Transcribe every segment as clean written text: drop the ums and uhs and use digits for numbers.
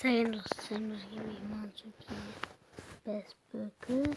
Сәлем достар, мейман. Біз бүгін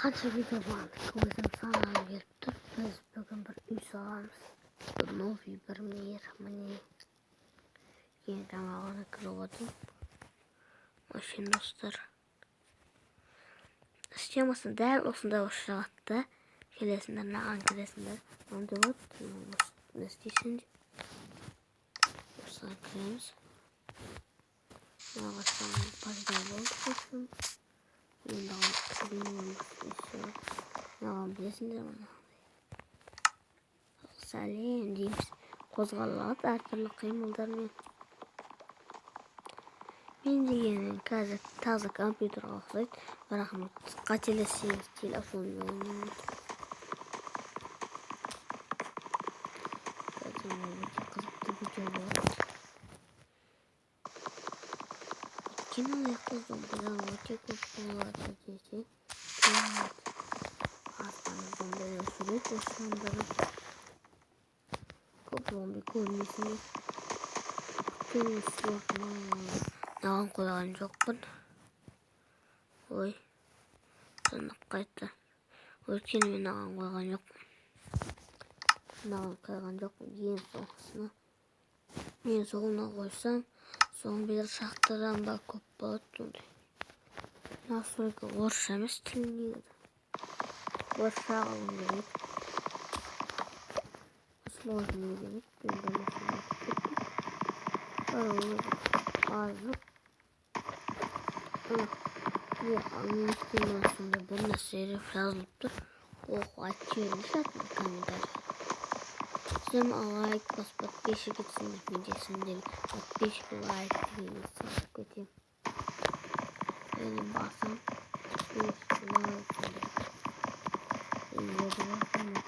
қанша видео болғанын өзім санағым келіп тұр. Біз бүгін бір үй саламыз. Новый бір мир, міне. Ең жаңа ғана кіріп отырмын. Вообще, достар. Системасы дәл осындай болып шығады да. Келесіңдер, мынаған кіресіңдер. Мынандай болады, не істейсің деп. Осыған кіреміз. Мынаған пайда болды, общем. Енді мынаған білесіңдер, мынағындай. Сәлем дейміз. Қозғалады әртүрлі қимылдармен. Мен дегенім қазір таза компьютерға ұқсайды, бірақ қателессеңіз телефонмен ойнамайды. Қазір өте қызықты видео болады. Өйткені ана жақта зомбилар өте көп болады десе болады. Аз ғана зомбилар жүреді осыдан. Көп зомби көрмейсіңдер. Өйткені мынаған қойған жоқпын. Ой, сынып қайтты. Өйткені мен мынаған қойған жоқпын. Мынаған қойған жоқпын. Ең соңғысына. Мен соңына қойсам, зомбилар шақтардан ба көп болады сондай. Настройка орысша емес тіл негізі. Орысша қылғым келмейді. Сложный демейді. Мен бір нәрсені ұмытып кеттім. Азық. Не, английский бір нәрсе деп жазылып тұр. Оқу айтып жіберіңізші артында комментарий. Сіздер лайк басып подписчик етсеңдер, мен де сендерге подписчик, лайк дегенді салып кетемін. Және басам, подписчик, лайк сендерді басамын.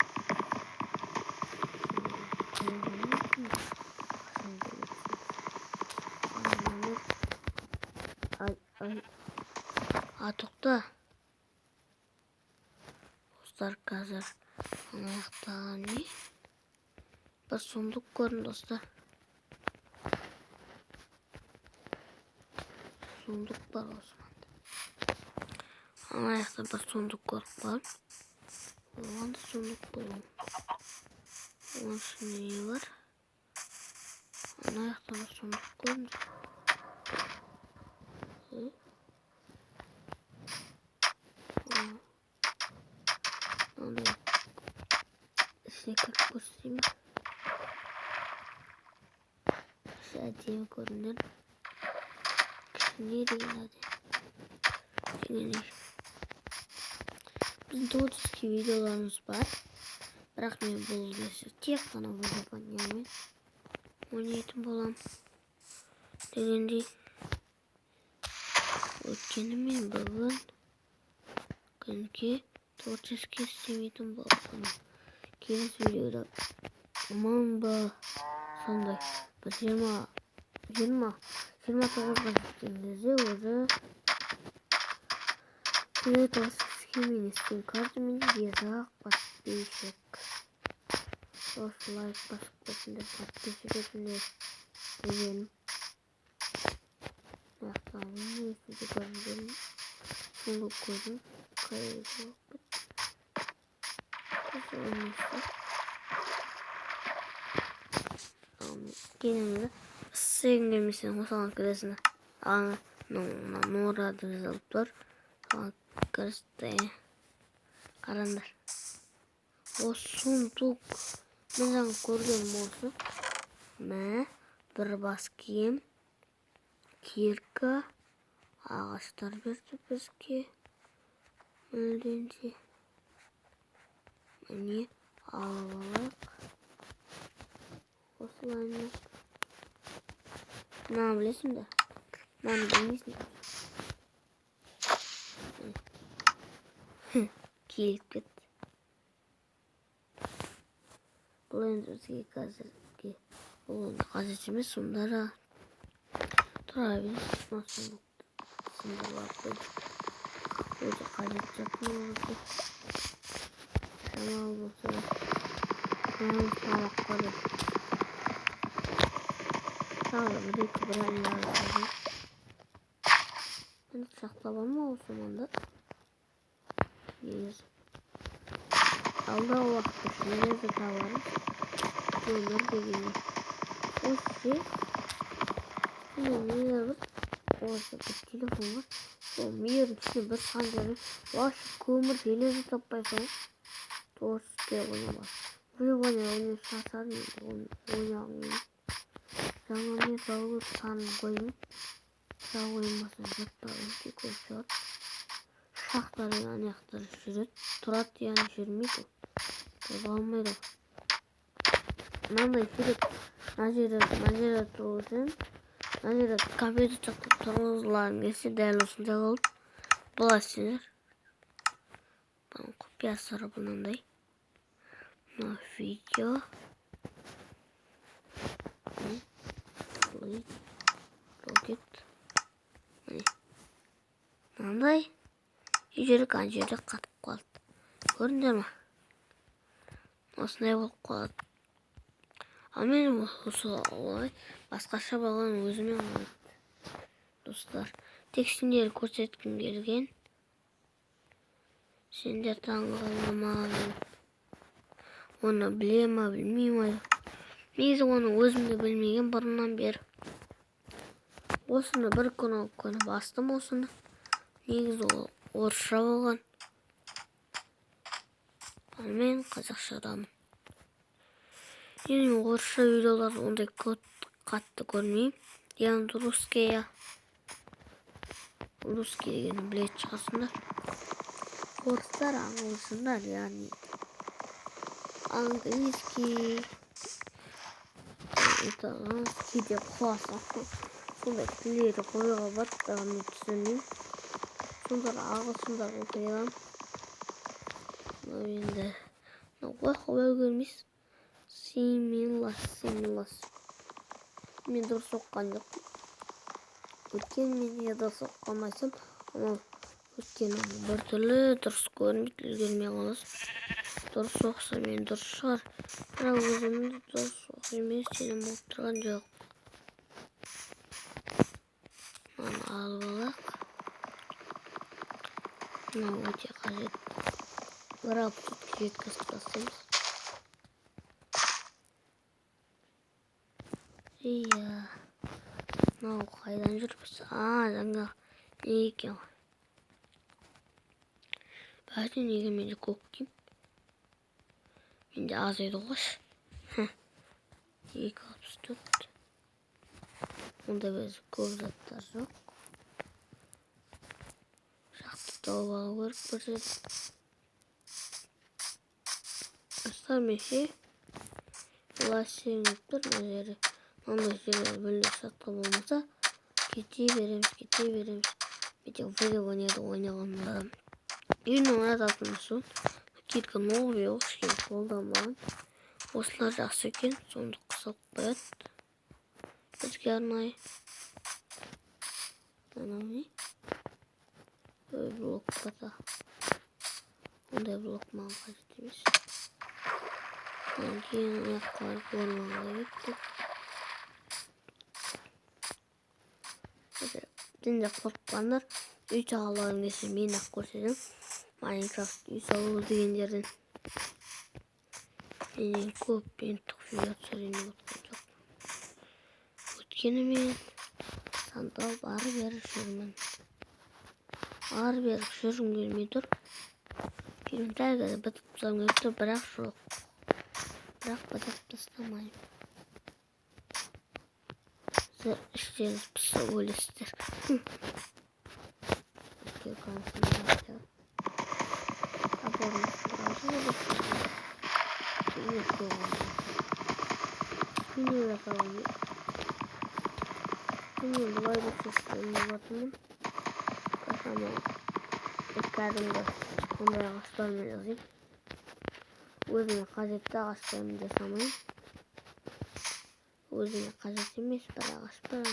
Ай, ай. А, тоқта. Достар, қазір ана жақтағы не? Бір сундук көрдім, достар. Сундук бар осында. Ана жақта бір сундук көріп қалдым. Оған да сундук қойған. Оның ішінде не бар? Ана жақта бір сундук көрдім. Мынандай ішіне кіріп көрсетейін бе? Іші әдемі көрінеді. Кішкене деген әдемі. Дегендей. Біздің творческий видеоларымыз бар. Бірақ мен бұл кезде тек қана выживаниямен ойнайтын боламын. Дегендей. Өйткені мен бүгін күнге творческий істемейтін болдым. Келесі видеода мың ба сондай бір 29-ға жеткен кезде уже творческий мен істеймін. Каждый менде 100-ақ подписчик. Осы лайк басып кетіңдер, подписчик етіңдер дегенім. Көрдім. Сундук көрдім. Қай болып кетті. Келіңді. Істегің келмесе осыған кіресің. Ана, Нора деп жазылып тұр. Соған кірісті. Қараңдар. О, сундук. Мен жаңа көргенім осы. Мә, бір бас киім. Кирка. Ағаштар берді бізге. Мүлденде. Міне, алып алайық. Осылайына. Мынаны білесің бе? Мынаны білмейсің. Келіп кетті. Бұл енді бізге қазірге бұл енді қажет емес, сонда да тұра берсін. Мына сундукты сындырлап қойдық. Өте қажет зат бізге. Шамалы болса да мынаны салып қойдық. Тағы да бір екі броня жасадым. Енді шахта бар ма осы маңда? Негізі. Алдағы уақытта железо табармыз. Көмір дегенде. Осы жер. Міне нелер бар? Осы бір телефон бар. Сол мейірдің ішіне бір сан жері. Вообще көмір железо таппайсың ғой. Творческий ойнамас. Выживание ойнап шаршадым енді ойнағым келмейді. Жаңа не салу керек, санын қойдым. Бірақ ойнамаса заттар өте көп шығады. Шахта деген ана жақта жүреді, тұрады, яғни жүрмейді ол. Қозғалмайды ол. Мынандай сурет мына жерде тұру үшін, мына жерде компьютер жақта тұрғызғыларың келсе, дәл осындай болып былай істеңдер. Бұның құпия сыры мынандай. Мына видео. Рокет. Міне. Мынандай. Үй жерде ана жерде қатып қалды. Көрдіңдер ма? Осындай болып қалады. Ал мен осы олай басқаша болған өзіме ұнайды. Достар, тек сендер көрсеткім келген. Сендер таңғалма. Оны біле ма, білмей ма? Негізі оны өзім де білмеген бұрыннан бері. Осыны бір күні бастым осыны. Негізі ол орысша болған. Ал мен қазақшадамын. Енді орысша видеоларды ондай қатты көрмеймін. Яғни русский. Русский дегенді білетін шығарсыңдар. Орыстар, ағылшындар, яғни английский, итальянский деп қоясың. Сондай тілдерді қоюға болады, бірақ мен түсінбеймін. Сонда ағылшындар оқи аламын. Мынау енді, мынау оқып үлгермейсіз. Симилас, симилас. Мен дұрыс оқыған жоқпын. Өйткені мен неге дұрыс оқымайсам, анау өйткені біртүрлі дұрыс көрінбейді, үлгермей қаласың. Дұрыс оқыса мен дұрыс шығар, бірақ өзімді дұрыс оқимын сенім болып тұрған жоқ. Мынаны алып алайық. Мынау өте қажет. Бір алып сүтке жеткізіп тастаймыз. Иә. Мынау қайдан жүрміз? Жаңа не екен ғой? Бәлкім неге менде көк киім? Менде аз еді ғой. Екі алпыс төрт. Онда біз көп заттар жоқ. Шақты тауып алу керек бір жерде. Достар, мен ше, былай сеніп тұр мына жерде. Мынандай жерлер бөлек шатқа болмаса, кете береміз, кете береміз. Мен тек выживаниеді ойнаған адам. Үйін ойнататын соң, кирка новый жоқ, ешкім қолданбаған. Осылар жақсы екен, сондыққа салып қояды. Бізге арнайы. Анау не? Ой, блок бата. Ондай блок маған қажет емес. Одан кейін ана жаққа барып орманға кеттік. Дінде қорыққандар үй салғыларың келсе мен ақ көрсетемін. Майнкрафт үй салу дегендерден. Менен көп минуттық видео түсірейін деп отқан жоқ. Өйткені мен сандалып ары бері жүрмін. Ары бері жүргім келмей тұр. Фильм дәл қазір бітіп тастағым келіп тұр, бірақ жоқ. Бірақ бітіп тастамаймын. Сіздер іштеріңіз пысып өлесіздер. Міне былай да шешкен болатынмын. Кәдімгі ондай ағаштармен жасаймын. Өзіме қажетті ағаштармен жасамаймын. Өзіме қажет емес бір ағаш бар ана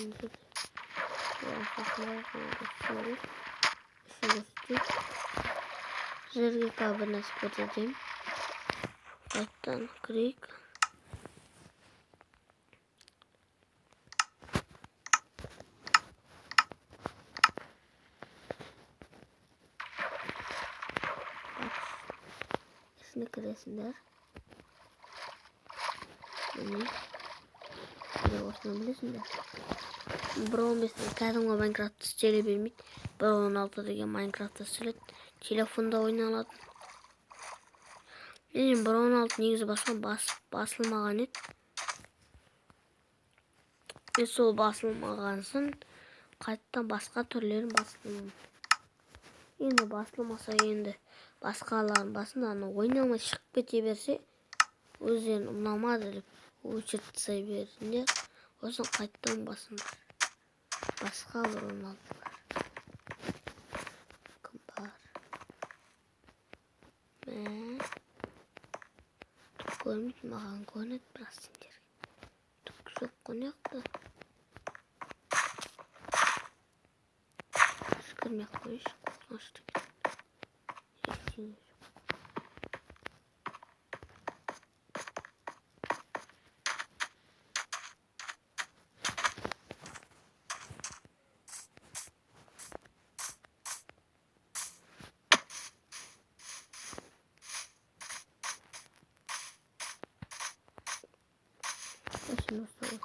жерде. Сіздерге тағы бір нәрсе көрсетемін. Қайтадан кірейік. Ішіне кіресіңдер. Міне. Міне осыны білесіңдер. 1.15-те кәдімгі Майнкрафт істеле бермейді. 1.16 деген Майнкрафт істеледі. Телефонда ойналатын. Мен 1.16 негізі басқа басылмаған еді. Мен сол басылмаған соң қайтадан басқа түрлерін бастым. Енді басылмаса енді басқаларын басында ана ойнамай шығып кете берсе, өздерін ұнамады деп өшіріп тастай берсіндер. Сосын қайтадан басыңдар. Басқа бір 16 бар. Кім бар? Мә. Түк көрмейді, маған көрінеді, бірақ сендерге. Түк жоқ қой мына жақта. Кірмей ақ қояйыншы, қорқынышты екен. Ештеңе жоқ. Осыны осылай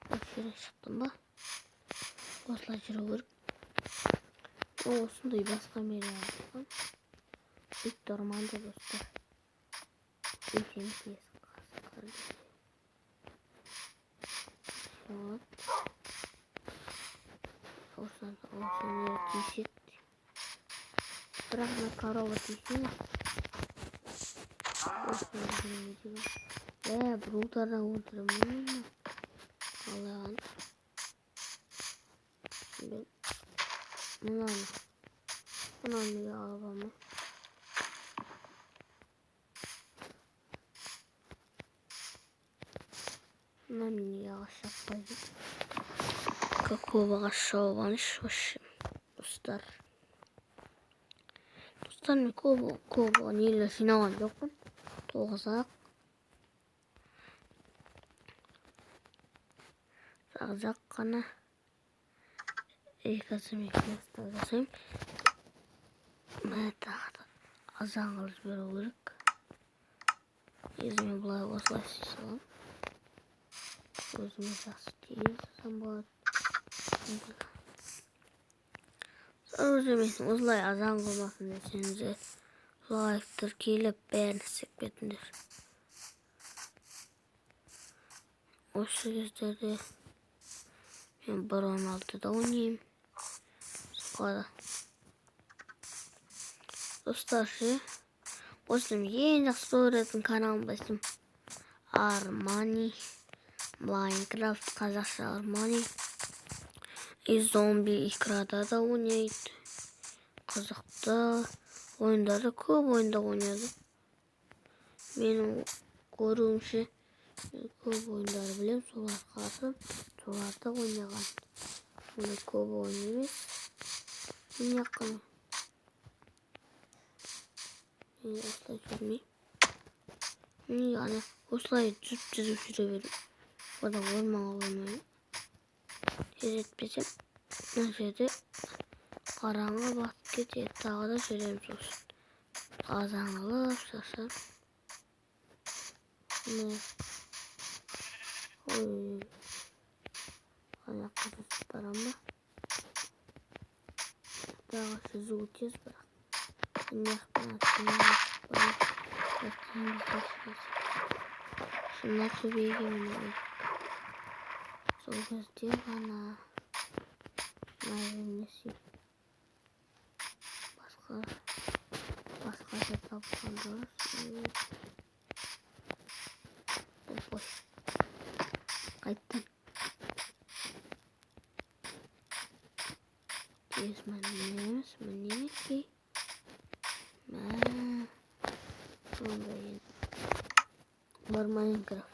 осы жерге шықтым ба? Осылай жүру керек. Осындай басқа мері алған. Ит орманда достар. Итім тез қасқыр десе. Вот. Осыдан осы мері тиіседі. Бірақ мына корова тисе ме? Осыны деген. Бір удардан өлтіремін оны. Қалаған. Мен мынаны. Мынаны неге алып алмай? Мынаны неге ағаш шаппайды? Көп ағаш шауып алайыншы, вообще. Достар. Достар, мен көп нелер жинаған жоқпын. Тоғызақ. Ағзақ қана. Екі мен верстак жасаймын. Міне тағы да азан қылып жіберу керек. Негізі мен былай осылай істей саламын. Өзіме жақсы тез жасасам болады. Өзіме осылай азан қылмасын десеңіздер, лайктар келіп бәрін істеп кетіңдер. Осы кездерде мен 1.16-да ойнаймын. Қара. Достар ше, осыны ең жақсы көретін каналым басым. Армани, Майнкрафт қазақша Армани. И зомби икрада да ойнайды. Қызықты ойындарды көп ойында ойнады. Менің көруімше көп ойындарды білемін, солар қарасам, соларды ойнаған. Онда көп ойын емес. Міне қана. Неге осылай жүрмей? Неге ана осылай жүзіп-жүзіп жүре беремін? Одан орманға бармаймын. Тез етпесем, мына жерде қараңғы батып кетеді. Тағы да жүремін сосын. Азан қылып шаршап. Міне. Ой. Ана жаққа жүзіп барамын ба? Тағы жүзу тез бірақ. Мына жақтан мына төбеге міну керек. Сол кезде ғана мына жеріне басқа жер тапқан дұрыс. Ой. Қайттан. Тез мінеміз, мінекей. Мә. Сондай енді. Бар Майнкрафт.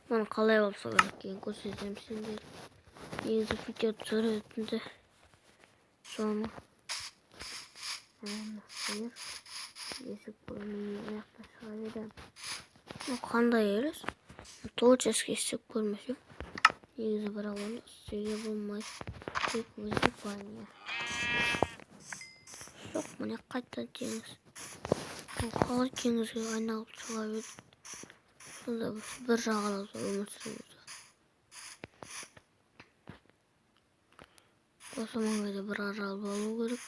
Мына қалай болып салу керек екенін көрсетемін сендерге. Негізі видео түсіретінде соны. Мына сиыр. Есік бөлмеге аяқта шыға беремін. Мынау қандай елес? Творческий істеп көрмесем. Негізі бірақ оны істеуге болмайды. Кеттік выживание. Жоқ, міне қайта теңіз. Бұл қалай теңізге айналып шыға берді? Сонда біз бір жағалауда өмір сүреміз. Осы маңайда бір арал болу керек.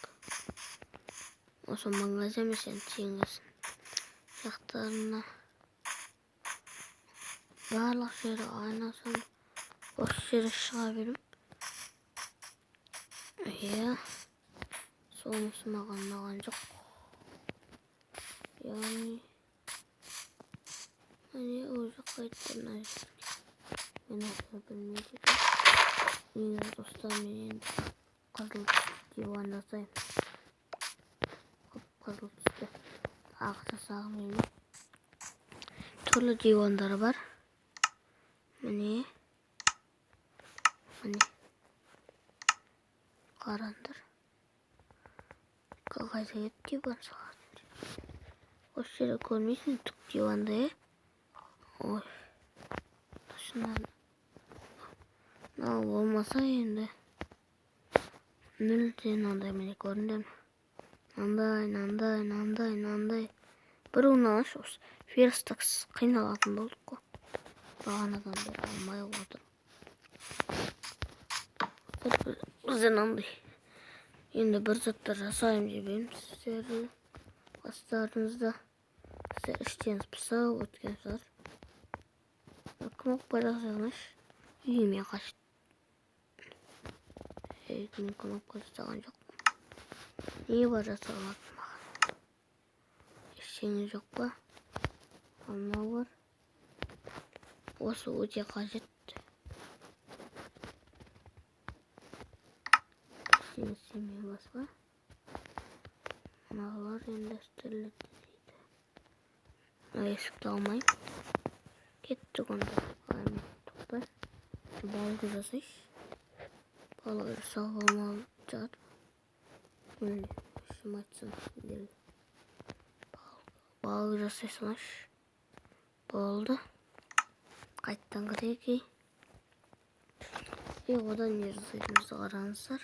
Осы маңайда емес, енді теңіз жақтарына. Барлық жері айналсам, осы жерге шыға беремін. Иә, сонысы маған ұнаған жоқ. Яғни, міне уже қайтты мына жерге. Мен оны білмейді екенмін. Негізі достар, мен енді қызыл түсті диван жасаймын. Қып-қызыл түсті ақ жасағым келмейді. Түрлі дивандар бар. Міне. Міне. Қараңдар. Қайда кетті диван салатын жер? Осы жерде көрмейсің түк диванды, е? Ой. Шынымен. Мынау болмаса енді. Мүлде мынандай міне көрдіңдер ме? Мынандай, мынандай, мынандай, мынандай. Біреуін алайыншы осы. Верстаксыз қиналатын болдық қой. Бағанадан бері алмай отыр. Бізде мынандай. Енді бір заттар жасаймын деп едім сіздердің қастарыңызда. Сіздер іштен пысып өткен шығар. Кнопка жасағаншы. Үйіме қашты. Ей, мен кнопка жасаған жоқпын. Не бар жасалатын маған? Ештеңе жоқ па? Мынау бар. Осы өте қажет. Ештеңе істемей басқа. Мыналар енді істеледі дейді. Мына есікті алмаймын. Кеттік онда. Ай, тоқтай. Балғы жасайшы. Балғы жасауға болмаған шығар. Міне, шын айтсам сендерге. Балғы жасай салайыншы. Болды. Қайтадан кірейік. И одан не жасайтынымызды қараңыздар.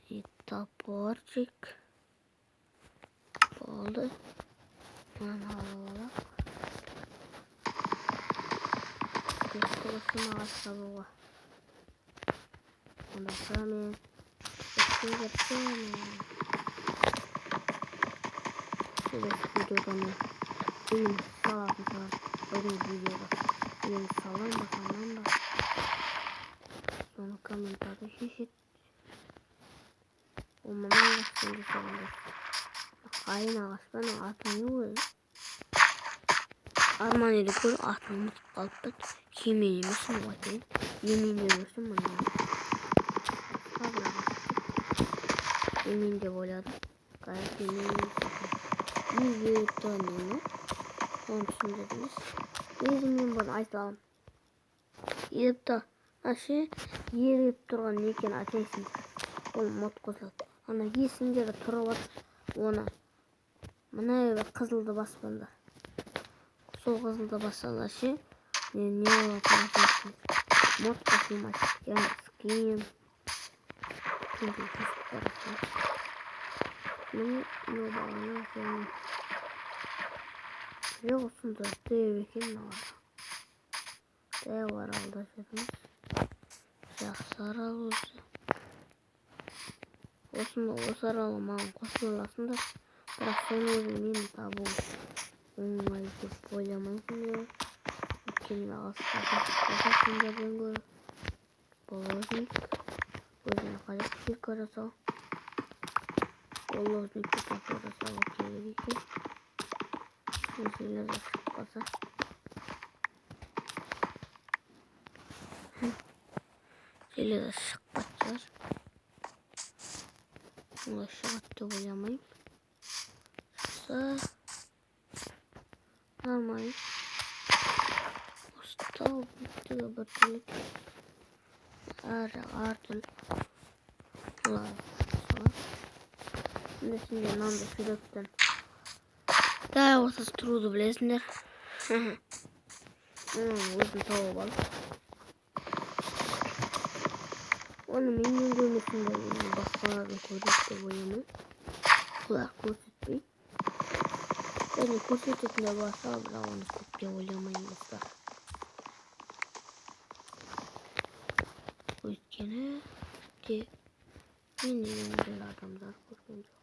И топорчик. Болды. Мынаны алып алайық. Кеттік осы ағаш табуға. Онда мен іске кірісемін. Келесі видеода мен үйім салатын шығар. Бүгінгі видеода үйім салам ба, салмам ба? Соны комментарий шешеді. Ол мына ағаштан жасаған дұрыс. Қайын ағаш па, мына аты не өзі? Арман елі көр, атын ұмытып қалыппын. Емен емес, мен айтайын. Емен деп жүрсем, мына басқа бір ағаш. Емен деп ойладым. Қазір емен емес екен. Неге тұрған нені? Оны түсіндірдіңіз. Негізі мен бұны айта аламын. Еріп тұр. Аше, еріп тұрған не екенін айтайсыңдар. Ол мод қосылады. Ана есіңдері тұрып жатыр. Оны мына бір қызылды баспаңдар. Сол қызылды бассаңдар ше, не болатынын айтайсыңдар. Мод қосылмайды. Яғни скин. Міне, мынау бағана соны. Жоқ, осында дәу екен мыналар. Дәу аралда жүрміз. Жақсы арал өзі. Осыны, осы аралға маған қосыла аласыңдар. Бірақ соның өзін мен табу оңай деп ойламаймын. Өйткені мен алысқа сендерден гөрі. Булыжник. Өзіне қажет кирка жасау. Булыжникті топыр жасауға керек екен. Железо шығып қалса. Железо шықпайтын шығар. Олай шығады деп ойламаймын. Шықса нормально. Осы тау биіктігі біртүрлі екен. Әр жақ әртүрлі. Олай салады. Енді сендер мынандай суреттен дәл ортасы тұруды білесіңдер. Өзім тауып алдым. Оны менен көрмесін де, басқалардың көреді деп ойлаймын. Олар көрсетпейді. Және көрсететін де бар шығар, бірақ оны көп деп ойламаймын, достар. Өйткені де мен деген адамдар көрген жоқ.